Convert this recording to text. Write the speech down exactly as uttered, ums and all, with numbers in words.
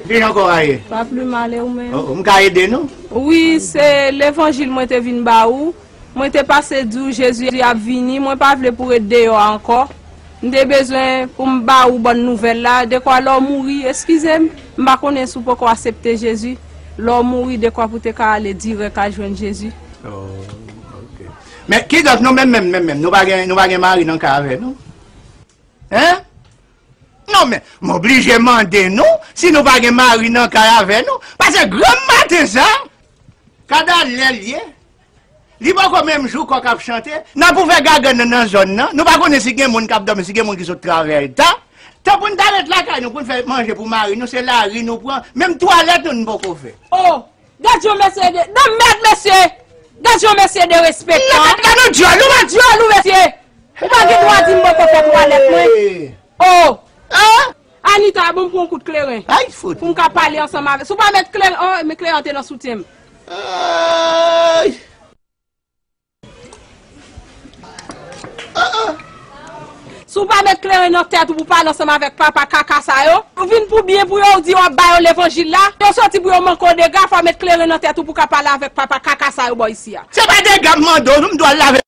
Kijan kò a ye? Pa pli mal, e ou menm? Oh, oh, m ka ede nou? Wi, se levanjil mwen te vin ba ou. Mwen te pase di w Jezi ap vini, mwen pa vle pou ret deyò a ankò. M te bezwen pou m ba ou bòn nouvèl la, dekwa lè w mouri, eskize m, m pa konnen si w poko aksepte Jezi. Lè w mouri, dekwa pou te ka ale dirèk al jwenn Jezi. Oh, ok. Men kidonk nou menm, menm, menm, menm, nou pa gen, nou pa gen mari nan kay avè nou? Hein? Non, men, m oblije mande nou si nou pa gen mari nan kay avè nou. Paske granm maten sa, kada lè l ye, li poko menm jou kòk ap chante, n ap ouvè gagann nan nan zòn nan. Nou pa konnen si gen moun k ap dòmi, si gen moun ki sot travay ta. Tan pou n ta ret lakay nou, pou n fè manje pou mari nou, se lari nou pran. Menm twalèt nou, nou poko fè. Oh! Gad jan mesye de, nan mèd mesye! Gad jan mesye derespektan! Nan mèd la nou dyòl, ou pa dyòl ou mesye! Ou pa gen dwa di m mwen poko fè twalèt mwen! Oh! Anita, bon m pran kout kleren. Ay, fout. Pou m ka pale ansanm avè. Si w pa met kleren, oh, men kleren an te nan soutyen m. Ay! Si w pa met kleren nan tèt ou pou pale ansanm avèk papa kaka sa yo, ou vin pou byen pou yo, ou di w ap ba yo levanjil la, yo soti pou yo manke w dega, fò w met kleren nan tèt ou pou w ka pale avèk papa kaka sa yo bò isi a. Se pa dega m mande w, non, m dwe al lave